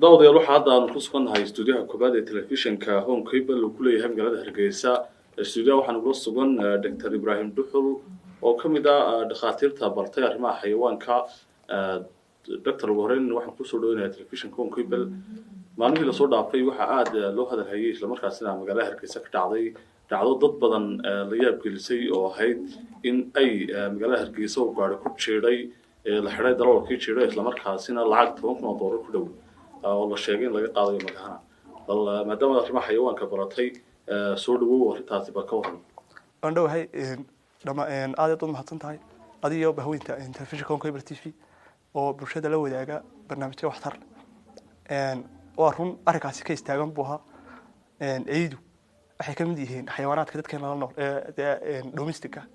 Daawadayaal, waxaa hadda aanu ku sugannahay stuudiyaha koobaad ee telefishinka Horn Cable uu ku leeyahay magaalada Hargeysa. Stuudiyaha waxaa nagula sugan Doctor Ibraahim Dhuxul oo ka mid ah dhakhaatiirta bartay arrimaha xayawaanka. Doctor, ugu horeyn waxaan kusoo dhaweynayaa telefishinka Horn Cable. Maalmihii lasoo dhaafay waxaa aada loo hadalhayay, islamarkaasina magaalada Hargeysa ka dhacday dhacdo dad badan la yaab gelisay oo ahayd in ay magaalada Hargeysa uu gaari ku jiidhay, la xidhay darawalkii jiidhay, islamarkaasina lacag $10,000 ku dhow oo la sheegay in laga qaadayo magahana. Bal maadaama arrimaha xayawaanka baratay, soo dhawow, arrintaasi ba ka waran. Waan dhowahay dhama, aad aad u mahadsan tahay adiyo bahweynta telefishinka Horn Cable TV oo bulshada la wadaaga barnaamijyo waxtar leh. Waa run, arrinkaasi ka istaagan buu ahaa. Eydu waxay ka mid yihiin xayawaanaadka dadkeena la nool ee domestic ah.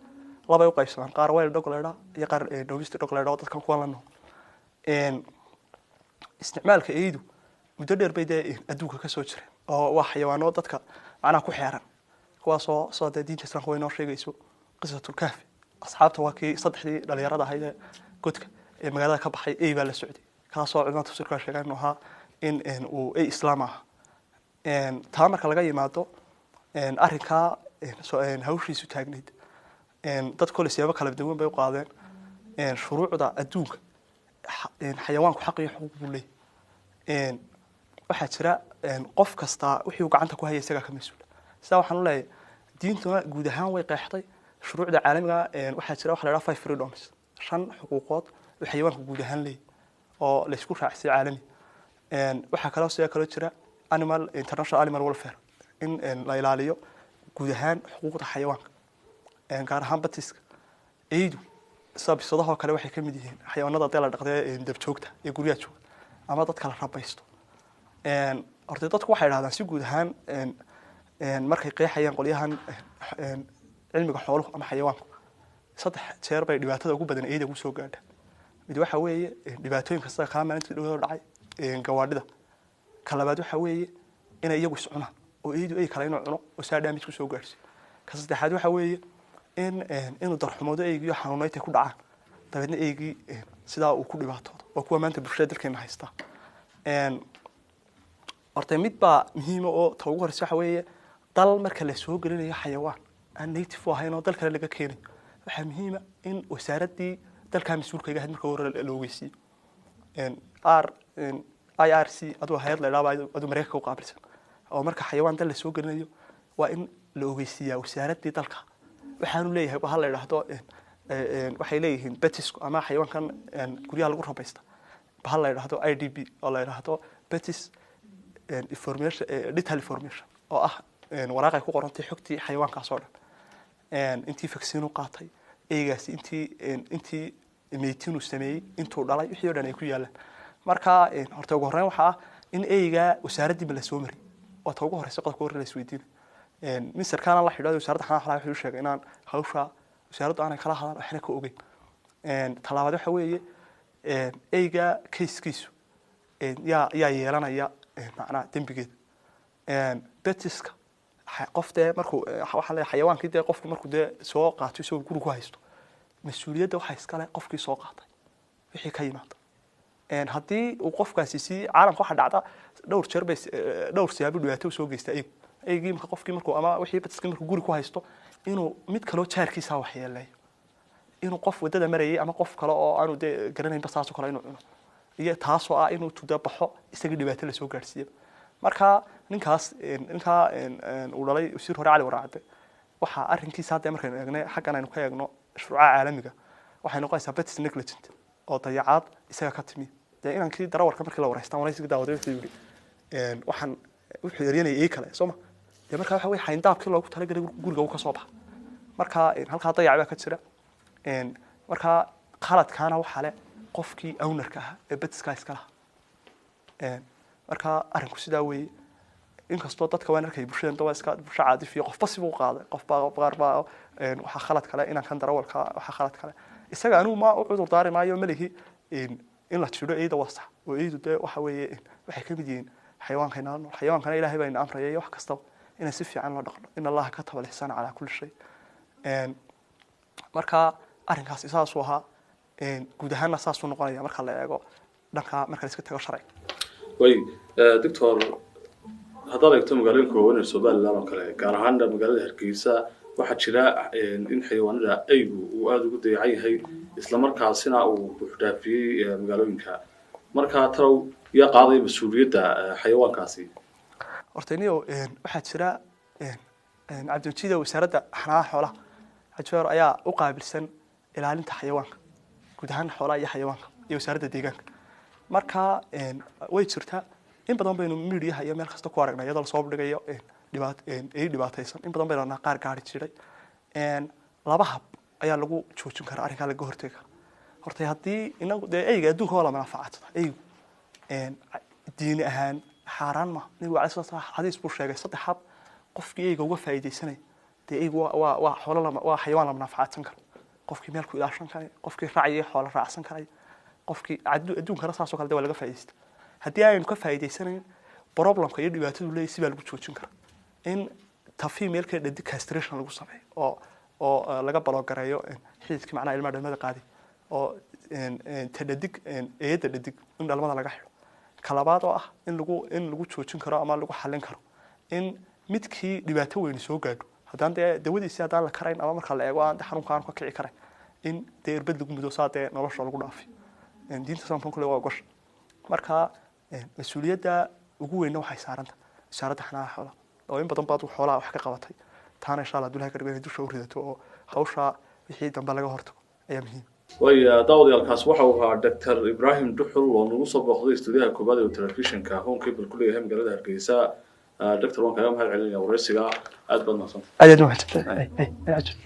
Labay u qaybsamaan: qaar wild dog la iyo qaar domestic dog la, dadkan kuwan la nool. Isticmaalka eydu muddo dheer bay dee adduunka ka soo jireen oo waa xayawaano dadka macnaha ku xeeran, kuwaasoo soo dee diinta Islaamka way noo sheegayso Qisatul Kahfi. Asxaabta waa kii saddexdii dhalinyarada ahayd ee godka ee magaalada ka baxay, ey baa la socday, kaasoo culimada tafsiirka sheegaan inuu ahaa in uu ey Islaam aha. Taa marka laga yimaado, arrinkaa hawshiisu taagnayd, dad kole siyaabo kala duwan bay u qaadeen. Shuruucda adduunka, xayawaanku xaq iyo xuquuq buu leeyahy. Waxaa jira qof kastaa wixii uu gacanta ku haya isagaa ka mas-uula. Sidaa waxaan u leeyahay, diintuna guud ahaan way qeexday. Shuruucda caalamiga waxaa jira waxa la idhaha five freedoms, shan xuquuqood oo xayawaanku guud ahaan leeyahy oo la isku raacsay caalami. Waxaa kaloo sidoo kaloo jira animal international animal welfare, in la ilaaliyo guud ahaan xuquuqda xayawaanka, gaar ahaan pets-ka. Eydu sida bisadahoo kale waxay ka mid yihiin xayawaanada dee la dhaqdee dabjoogta ee guryaha jooga ama dadka la rabaysto. Horta dadku waxay dhahdaan si guud ahaan, markay qeexayaan qolyahan cilmiga xooluhu ama xayawaanku, saddex jeer bay dhibaatada ugu badan eyda ugu soo gaadha. Mid waxa weeye dhibaatooyinka sida kaa maalintii dhowdo dhacay gawaadhida. Ka labaad waxa weeye inay iyagu is cunaan oo eydu ey kale inuu cuno oo saa damage kusoo gaadhsiyo. Ka saddexaad waxa weeye in inuu darxumoodo eygiiyo xanuunaytay ku dhacaan, dabeedna eygii sidaa uu ku dhibaatoodo, waa kuwa maanta bulshada dalkeena haysta. Horta mid baa muhiima oo ta ugu horeysa waxa weeye, dal marka la soo gelinayo xayawaan aan native u ahayn oo dal kale laga keenayo, waxaa muhiima in wasaaraddii dalkaa mas-uulka iga ahayd marka hore la ogeysiiyo. IRC aduu hay-ad la idhaaba aduu Mareykanka u qaabilsan oo marka xayawaan dal la soo gelinayo waa in la ogeysiiyaa wasaaraddii dalka. Waxaanu leeyahay waxa la idhaahdo, waxay leeyihiin pets-ku ama xayawaankan guryaha lagu rabaysta bahal la idhaahdo IDB oo la idhaahdo pets information, detail information, oo ah waraaq ay ku qorantay xogtii xayawaankaas oo dhan: intii vaccine u qaatay eygaasi, intii mating uu sameeyey, intuu dhalay, wixii o dhan ay ku yaalaan. Marka horta ugu horreyn waxaa ah in eyga wasaaraddiiba la soo mariyay. Waa ta ugu horeysa qodobka hore la isweydiinay. Ministerkaana la xidho wasaaradda xanaanada xoolaha wuxuu sheegay inaan hawsha wasaaraddu aanay kala hadal, waxna ka ogeyn. Talabaad waxa weeye, eyga case-kiisu yaa yeelanaya macnaha dembigeeda? Pets-ka qof dee markuu waxaa leeyahay xayawaankii dee qofku markuu dee soo qaato isagoo guri ku haysto, mas-uuliyadda waxaa iskale qofkii soo qaatay wixii ka yimaada. Haddii uu qofkaasi si caalamka waxaa dhacda dhowr jeer bay dhowr siyaabo dhibaato usoo geysta eygu. Eygii marka qofkii markuu ama wixii pets-kii markuu guri ku haysto, inuu mid kaloo jaarkiisa waxyeeleeyo, inuu qof wadada marayay ama qof kale oo aanu dee garanaynba saasoo kale inuu cuno, iyo taasoo ah inuu tuda baxo isagii dhibaato lasoo gaadhsiiya. Marka ninkaas, ninkaa uu dhalay wasiir hore Cali Waraacade, waxaa arrinkiisa hadda markaynu eegnay xaggan aynu ka eegno shuruucaha caalamiga, waxay noqonaysaa pets negligent oo dayacaad isaga ka timi. Dee inankii darawarka markii la wareystaan, waraysigii daawaday, wuxuu yidhi waxaan wuxuu eryanayay ey kale, soo ma? Dee marka waxa weye xayndaabkii loogu talagalay guriga uu ka soo baxa. Marka halkaa dayac baa ka jira. Marka qaladkaana waxaa le qofkii owner-ka ahaa ee pets-kaa iska lahaa. Marka arrinku sidaa weeye. Inkastoo dadka waan arkay bulshada waa iska bulsho caadifiyo, qofba sibuu qaaday, qofba qaar baa waxaa khalad kale inaan kan darawalka, waxaa khalad kale isaga. Anigu ma u cudur daari maayo, malihi in la jiro eyda waa sax oo eydu dee waxa weeye waxay ka mid yihiin xayawaankayna nool. Xayawaankana Ilaahay baa ina amraya iyo wax kastaba inaan si fiican loo dhaqno. In Allaha kataba al-ixsaana calaa kulli shay. Marka arrinkaasi saasuu ahaa, guud ahaanna saasuu noqonaya marka la eego dhanka marka la iska tago sharciga. Way, doctor, haddaad eegto magaalooyinka waaweyn ee Somaliland oo kale, gaar ahaan magaalada Hargeysa, waxaa jira in xayawaanada eygu uu aada ugu dayacan yahay, islamarkaasina uu buuxdhaafiyey magaalooyinka. Marka talow yaa qaadaya mas-uuliyadda xayawaankaasi? Horta niyo, waxaa jira, Cabdimajida, Wasaaradda Xanaanaha Xoolaha Xajeer ayaa u qaabilsan ilaalinta xayawaanka guud ahaan, xoolaha iyo xayawaanka, iyo Wasaaradda Deegaanka. Marka way jirtaa, in badan baynu miidiyaha iyo meel kasta ku aragnay iyadoo lasoo dhigayo dhibaat ay dhibaataysan. In badan baynu aragnaa qaar gaari jiray. Laba hab ayaa lagu joojin karaa arrinkaa, laga hortegi karaa. Horta haddii inagu dee eyga adduunka waa la manaafacadsada, eygu diini ahaan xaaraan ma. Nabigu alayhi salatu wasalaam xadiis buu sheegay saddex hab qofkii eyga uga faa'iidaysanaya. Dee eygu waa xoolo lama, waa xayawaan la manaafacaadsan karo. Qofkii meel ku ilaashan karaya, qofkii raacaya xoolo raacsan karaya, qofkii adduunkana saasoo kale de waa laga faa'iidaysta. Haddii aynu ka faa'iidaysanayn, problemka iyo dhibaatadu leeyahy si baa lagu joojin karaa: in ta female-ka dhadig castration lagu sameeyo oo laga baloogareeyo xididkii, macnaha ilmaha dhalmada qaaday, oo ta dhadig, eeyada dhadig, in dhalmada laga xidho. Ka labaad oo ah in lagu joojin karo ama lagu xallin karo, in midkii dhibaato weyni soo gaadho, haddaan dee dawadiisi haddaan la karayn ama marka la eego aan de xanuunka aan ka kici karayn, in dee irbad lagu mudo, saa dee nolosha lagu dhaafiyo. Diinta Islaamka kule waa ogosha. Marka mas-uuliyadda ugu weynna waxay saaranta Wasaaradda Xanaanaha Xoolaha, oo in badan baad xoolaha wax ka qabatay. Taana insha Allah dulaha ka dhigo inay dusha u ridato oo hawsha wixii dambe laga hortago ayaa muhiim. Way, daawadayaalkaas waxa uu ahaa Doctor Ibrahim Duxul oo nagu soo booqday stuudiyaha koobaad ee telefishinka Home Cable ku leeyahay magaalada Hargeysa. Doctor, waan kaaga mahad celinaya waraysiga, aad baad mahadsantay. Aad aad mahadsantahay.